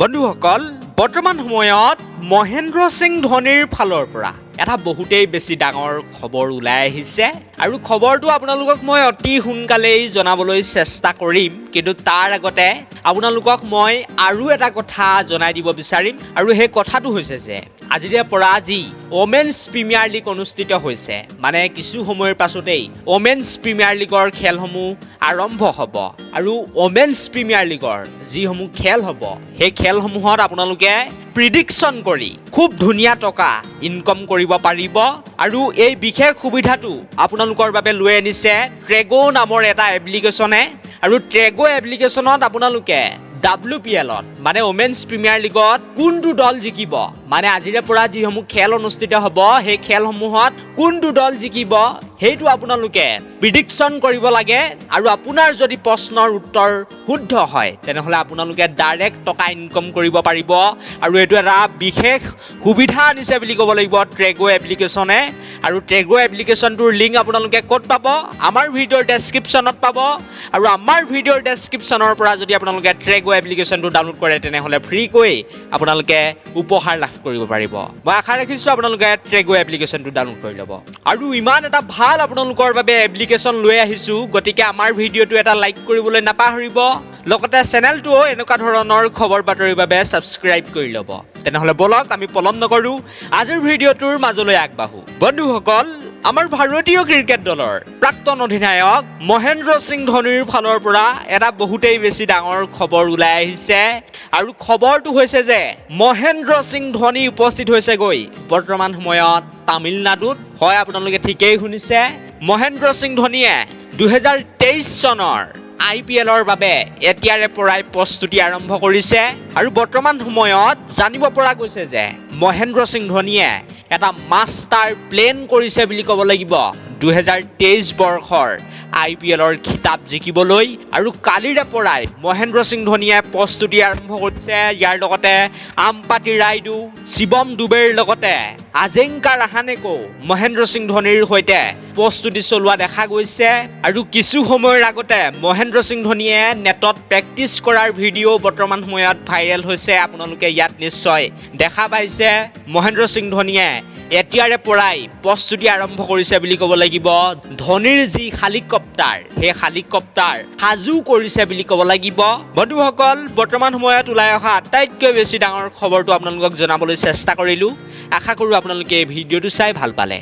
বন্ধুসকল, বৰ্তমান সময়ত মহেন্দ্ৰ সিং ধোনীৰ ফালৰ পৰা এটা বহুতেই বেছি ডাঙৰ খবৰ ওলাই আহিছে আৰু খবৰটো আপোনালোকক মই অতি সোনকালেই জনাবলৈ চেষ্টা কৰিম। কিন্তু তাৰ আগতে আপোনালোকক মই আৰু এটা কথা জনাই দিব বিচাৰিম আৰু সেই কথাটো হৈছে যে আজিৰে পৰা যি ওমেন্স প্ৰিমিয়াৰ লীগ অনুষ্ঠিত হৈছে, মানে কিছু সময়ৰ পাছতেই ওমেন্স প্ৰিমিয়াৰ লীগৰ খেলসমূহ আৰম্ভ হ'ব আৰু ওমেন্স প্ৰিমিয়াৰ লীগৰ যিসমূহ খেল হ'ব, সেই খেলসমূহত আপোনালোকে প্ৰিডিকশ্যন কৰি খুব ধুনীয়া টকা ইনকম কৰিব পাৰিব। আৰু এই বিশেষ সুবিধাটো আপোনালোকৰ বাবে লৈ আনিছে ট্ৰেগো নামৰ এটা এপ্লিকেশ্যনে। আৰু ট্ৰেগো এপ্লিকেশ্যনত আপোনালোকে ডাব্লিউ পি এলত, মানে ওমেন্স প্ৰিমিয়াৰ লীগত কোনটো দল জিকিব, মানে আজিৰে পৰা যিসমূহ খেল অনুষ্ঠিত হ'ব, সেই খেলসমূহত কোনটো দল জিকিব, সেইটো আপোনালোকে প্ৰিডিকশ্যন কৰিব লাগে। আৰু আপোনাৰ যদি প্ৰশ্নৰ উত্তৰ শুদ্ধ হয়, তেনেহ'লে আপোনালোকে ডাইৰেক্ট টকা ইনকম কৰিব পাৰিব। আৰু এইটো এটা বিশেষ সুবিধা আনিছে বুলি ক'ব লাগিব ট্ৰেগো এপ্লিকেশ্যনে। আৰু ট্ৰেগো এপ্লিকেশ্যনটোৰ লিংক আপোনালোকে ক'ত পাব? আমাৰ ভিডিঅ'ৰ ডেছক্ৰিপশ্যনত পাব। আৰু আমাৰ ভিডিঅ'ৰ ডেছক্ৰিপশ্যনৰ পৰা যদি আপোনালোকে ট্ৰেগো এপ্লিকেশ্যনটো ডাউনলোড কৰে, তেনেহ'লে ফ্ৰীকৈ আপোনালোকে উপহাৰ লাভ কৰিব পাৰিব। মই আশা ৰাখিছোঁ, আপোনালোকে ট্ৰেগো এপ্লিকেশ্যনটো ডাউনলোড কৰি ল'ব। আৰু ইমান এটা ভাল আপোনালোকৰ বাবে এপ্লিকেশ্যন লৈ আহিছোঁ, গতিকে আমাৰ ভিডিঅ'টো এটা লাইক কৰিবলৈ নাপাহৰিব। লগতে চেনেলটোও এনেকুৱা ধৰণৰ খবৰ বাতৰিৰ বাবে ছাবস্ক্ৰাইব কৰি ল'ব। তেনেহ'লে ব'লক, আমি পলম নকৰোঁ, আজিৰ ভিডিঅ'টোৰ মাজলৈ আগবাঢ়ো। বন্ধুসকল, আমাৰ ভাৰতীয় ক্ৰিকেট দলৰ প্ৰাক্তন অধিনায়ক মহেন্দ্ৰ সিং ধোনীৰ ফালৰ পৰা এটা বহুতেই বেছি ডাঙৰ খবৰ ওলাই আহিছে। আৰু খবৰটো হৈছে যে মহেন্দ্ৰ সিং ধোনী উপস্থিত হৈছেগৈ বৰ্তমান সময়ত তামিলনাডুত। হয়, আপোনালোকে ঠিকেই শুনিছে। মহেন্দ্ৰ সিং ধোনীয়ে 2023 চনৰ আই পি এলৰ বাবে এতিয়াৰে পৰাই প্ৰস্তুতি আৰম্ভ কৰিছে। আৰু বৰ্তমান সময়ত জানিব পৰা গৈছে যে মহেন্দ্ৰ সিং ধোনীয়ে এটা মাষ্টাৰ প্লেন কৰিছে বুলি ক'ব লাগিব 2023 বৰ্ষৰ আই পি এলৰ খিতাপ জিকিবলৈ। আৰু কালিৰে পৰাই মহেন্দ্ৰ সিং ধোনীয়ে প্ৰস্তুতি আৰম্ভ কৰিছে। ইয়াৰ লগতে আম্পাতি ৰায়ডু, শিৱম ডুবেৰ লগতে আজিংকা ৰাহানেকো মহেন্দ্ৰ সিং ধোনীৰ সৈতে প্ৰস্তুতি চলোৱা দেখা গৈছে। আৰু কিছু সময়ৰ আগতে মহেন্দ্ৰ সিং ধোনীয়ে নেটত প্ৰেক্টিচ কৰাৰ ভিডিঅ' বৰ্তমান সময়ত ভাইৰেল হৈছে। আপোনালোকে ইয়াত নিশ্চয় দেখা পাইছে। মহেন্দ্ৰ সিং ধোনীয়ে এতিয়াৰে পৰাই প্ৰস্তুতি আৰম্ভ কৰিছে বুলি ক'ব লাগিব। ধোনীৰ যি হেলিকপ্টাৰ, সেই হেলিকপ্টাৰ সাজু কৰিছে বুলি ক'ব লাগিব। বন্ধুসকল, বৰ্তমান সময়ত ওলাই অহা আটাইতকৈ বেছি ডাঙৰ খবৰটো আপোনালোকক জনাবলৈ চেষ্টা কৰিলোঁ। আশা কৰোঁ, আপোনালোকে এই ভিডিঅ'টো চাই ভাল পালে।